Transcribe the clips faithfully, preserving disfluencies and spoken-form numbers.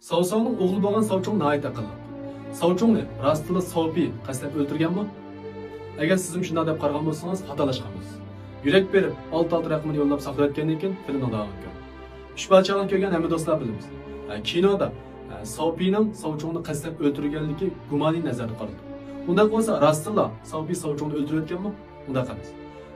ساۋساۋنىڭ ئوغلى بولغان ساۋچۇڭ ناھايىتى ئەقىللىق. ساۋچۇڭنى راستتىنلا ساۋپىي قەستەن ئۆلتۈرگەنمۇ؟ ئەگەر سىزمۇ شۇنداق دەپ قارىغان بولسىڭىز، خاتالاشقان بولىسىز. يۈرەك بېرىپ، ئالتە ئالتە رەقىمىنى يوللاپ ساقلاۋەتكەندىن كېيىن فىلىمنىڭ داۋامىنى كۆرۈڭ. ئۈچ پادىشاھنى كۆرگەن ھەممە دوستلار بىلىمىز. ھە، كىنودا، ھە، ساۋپىينىڭ ساۋچۇڭنى قەستەن ئۆلتۈرگەنلىكى گۇمانىي نەزەردە قارىلىدۇ. ئۇنداق بولسا، راستتىنلا ساۋپىي ساۋچۇڭنى ئۆلتۈرۈۋەتكەنمۇ؟ ئۇنداق ئەمەس.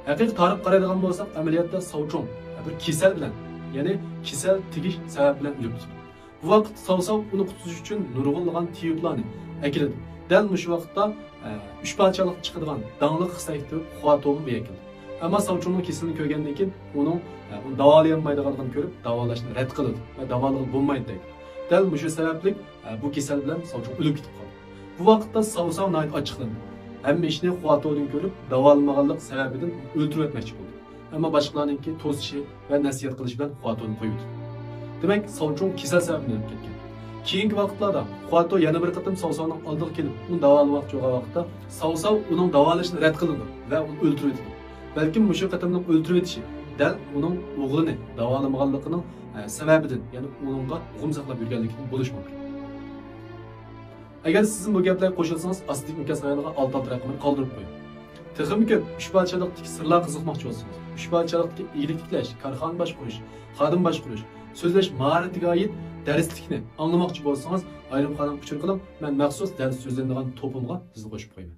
ھەقىقىي تارىخقا قارايدىغان بولساق، ئەمەلىيەتتە ساۋچۇڭ بىر كېسەل بىلەن، يەنى كېسەل تېگىش سەۋەبى بىلەن ئۆلۈپ كېتىدۇ. بۇ ۋاقىت ساۋساۋ ئۇنى قۇتقۇزۇش ئۈچۈن نۇرغۇنلىغان تېۋىپلارنى ئەكېلىدۇ. دەل مۇشۇ ۋاقىتتا، ئە، ئۈچ پادىشاھلىققا چىقىدىغان داڭلىق خىسلەتلىك تېۋىپ خۇاتومۇ بىر ئەكېلىدۇ. ئەمما ساۋچۇڭنىڭ كېسىلىنى كۆرگەندىن كېيىن ئۇنىڭ، ئە، ئۇنى داۋالىيالمايدىغانلىقىنى كۆرۈپ، داۋالاشنى رەت قىلىدۇ ۋە داۋالىغىلى بولمايدۇ دەيدۇ. دەل مۇشۇ سەۋەبلىك، ئە، بۇ كېسەل بىلەن ساۋچۇڭ ئۆلۈپ كېتىپ قالىدۇ. بۇ ۋاقىتتا ساۋساۋ ناھايىتى ئاچچىقلىنىدۇ. ھەممە ئىشنى خۇاتودىن كۆرۈپ، داۋالىمىغانلىق سەۋەبىدىن ئۆلتۈرۈۋەتمەكچى بولىدۇ. ئەمما باشقىلارنىڭكى توسۇشى ۋە نەسىھەت قىلىشى بىلەن خۇاتودىن قويۇۋېتىدۇ. دېمەك، ساۋچۇڭ كېسەل سەۋەبىدىن ئۆلۈپ كەتكەن. كېيىنكى ۋاقىتلاردا خۇاتو يەنە بىر قېتىم ساۋساۋنىڭ ئالدىغا كېلىپ، ئۇنى داۋالىماقچى بولغان ۋاقىتتا، ساۋساۋ ئۇنىڭ داۋالىشىنى رەت قىلىدۇ ۋە ئۇنى ئۆلتۈرۈۋېتىدۇ. بەلكىم مۇشۇ قېتىملىق ئۆلتۈرۈۋېتىشى دەل ئۇنىڭ ئوغلىنى داۋالىمىغانلىقىنىڭ، ئە، سەۋەبىدىن، يەنى ئۇنىڭغا تۇغۇم ساقلاپ يۈرگەنلىكىدىن بولۇشى مۇمكىن. ئەگەر سىزمۇ بۇ گەپلەرگە قوشۇلسىڭىز، ئاستىدىكى ئىنكاس رايونىغا ئالتە ئالتە رەقىمىنى قالدۇرۇپ قويۇڭ. تېخىمۇ كۆپ ئۈچ پادىشاھلىقتىكى سىرلارغا قىزىقماقچى بولسىڭىز، ئۈچ پادىشاھلىقتىكى ئىگىلىك تىكلەش، كارخانا باشقۇرۇش، خادىم باشقۇرۇش، سۆزلەش ماھارىتىگە ئائىت دەرسلىكنى ئاڭلىماقچى بولسىڭىز، ئايرىم خانىمغا ئۇچۇر قىلىڭ، مەن مەخسۇس دەرس سۆزلىنىدىغان توپۇمغا سىزنى قوشۇپ قويىمەن.